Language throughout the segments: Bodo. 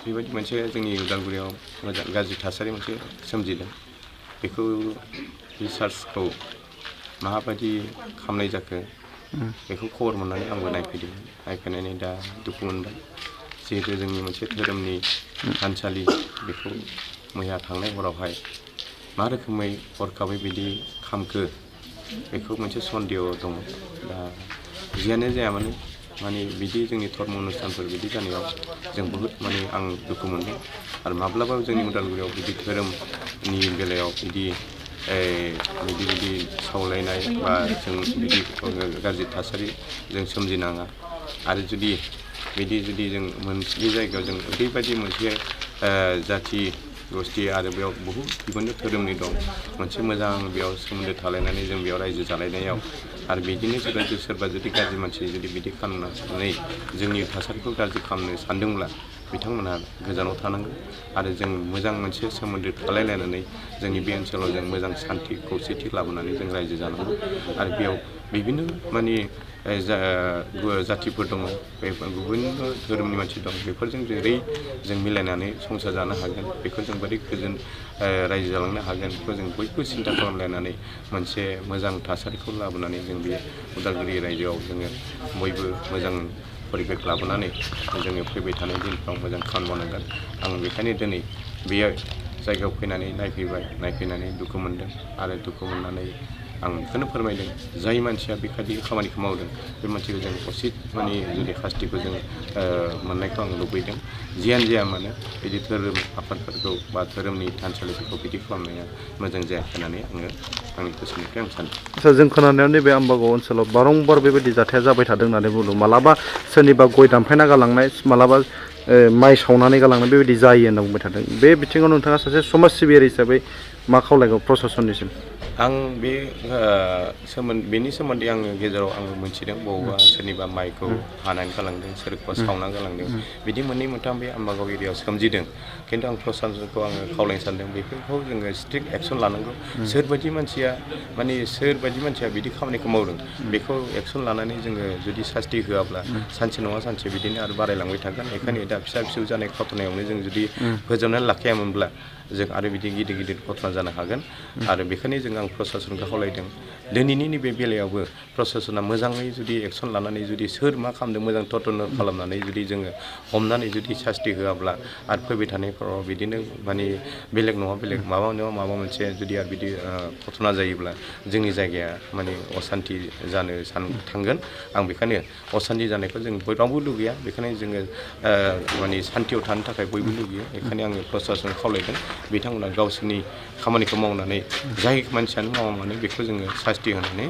बेबायदि मोनसे जोंनि उदालगुरियाव मोजां गाज्रि थासारि मोनसे सोमजिदों बेखौ रिसार्चखौ माबायदि खालामनाय जाखो बेखौ खबर मोननानै आंबो नायफैदोंमोन नायफैनानै दा दुखु मोनबाय जिहेतु जोंनि मोनसे धोरोमनि थानसालि बेखौ मैया थांनाय हरावहाय मा रोखोमै हरखाबै बिदि खामखो बेखौ मोनसे सन्देह दङ दा जियानो जाया मानो माने बिदि जोंनि धर्म अनुष्ठानफोर बिदि जानायाव जों बहुद माने आं दुखु मोनदों आरो माब्लाबाबो जोंनि उदालगुरियाव बिदि धोरोमनि बेलायाव बिदि सावलायनाय बा जों बिदि गाज्रि थासारि जों सोमजिनाङा आरो जुदि जों मोनसे जायगायाव जों ओरैबायदि मोनसे जाथि गस्थि आरो बेयाव बहुद बिबांनि धोरोमनि दं मोनसे मोजां बेयाव सोमोन्दो थालायनानै जों बेयाव रायजो जालायनायाव आरो बिदिनो सोरबा जुदि गाज्रि मानसि जुदि बिदि खालामनानै जोंनि थासारिखौ गाज्रि खालामनो सानदोंब्ला बिथांमोनहा गोजानाव थानांगौ आरो जों मोजां मोनसे सोमोन्दो थालायलायनानै जोंनि बे ओनसोलाव जों मोजां सान्थि खौसेथि लाबोनानै जों रायजो जानांगौ आरो बेयाव बिभिन्न माने जाथिफोर दङ गुबुन धोरोमनि मानसि दं बेफोरजों जेरै जों मिलायनानै संसार जानो हागोन बेखौ जों बोरै गोजोन रायजो जालांनो हागोन बेखौ जों बयबो सिन्था खालामलायनानै मोनसे मोजां थासारिखौ लाबोनानै जों बे उदालगुरि रायजोआव जोङो बयबो मोजां परिबेक लाबोनानै जोङो फैबाय थानाय दिनफ्राव मोजां खामानि मावनांगोन आं बेखायनो दिनै बेयो जायगायाव फैनानै नायफैनानै दुखु मोनदों आरो दुखु मोननानै आं बेखौनो फोरमायदों जाय मानसिया बेबायदि खामानिखौ मावदों बे मानसिखौ जों उसित माने जुदि शास्तिखौ जों मोननायखौ आं लुबैदों जियानो जाया मानो बिदि धोरोम आफादफोरखौ बा धोरोमनि थानसालिफोरखौ बिदि खालामनाया मोजां जायाखै होननानै आंनि गोसोनिफ्राय आं सानो। आच्चा जों खोनानायाव नैबे आम्बागाव ओनसोलाव बारंबार बेबायदि जाथाया जाबाय थादों होननानै बुंदों मालाबा सोरनिबा गय दानफायना गालांनाय मालाबा माइ सावनानै गालांनाय बेबायदि जायो होनना बुंबाय थादों बे बिथिङाव नोंथाङा सासे समाज सिबियारि हिसाबै मा खावलायगौ प्रशासननिसिम? आं बेनि सोमोन्दै आङो गेजेराव आङो मोनथिदों बबावबा सोरनिबा माइखौ हानानै गालांदों सोरखौबा सावनानै गालांदों बिदि मोननै मोनथाम बे आम्बागाव एरियायाव सोमजिदों खिन्थु आं प्रशासनखौ आङो खावलायनो सानदों बेफोरखौ जोङो स्ट्रिक्ट एक्सन लानांगौ सोरबायदि मानसिया बिदि खामानिखौ मावदों बेखौ एक्सन लानानै जोङो जुदि सास्ति होआब्ला सानसे नङा सानसे बिदिनो आरो बारायलांबाय थागोन बेखायनो दा फिसा जानाय घटनायावनो जों जुदि फोजोबनानै लाखियामोनब्ला जों आरो बिदि गिदिर घटना जानो हागोन आरो बेखायनो जों आं प्रशासनखौ खावलायदों दिनैनि नैबे बेलायावबो प्रशासना मोजाङै जुदि एक्सन लानानै जुदि सोर मा खालामदों मोजां तदन्त खालामनानै जुदि जोङो हमनानै जुदि सास्ति होआब्ला आरो फैबाय थानायफोराव बिदिनो माने बेलेग नङा बेलेग माबा मोनसे जुदि आरो बिदि घटना जायोब्ला जोंनि जायगाया माने असान्ति जानो थांगोन आं बेखायनो असान्ति जानायखौ जों रावबो लुगैया बेखायनो जोङो माने सान्तियाव थानो थाखाय बयबो लुगैयो बेखायनो आङो प्रशासनखौ खावलायदों बिथांमोना गावसोरनि खामानिखौ मावनानै जाय मानसियानो मावा मानो बेखौ जोङो सास्ति होनानै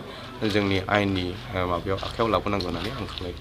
जोंनि आयेननि माबायाव आखायाव लाबोनांगौ होननानै आं खावलायदों।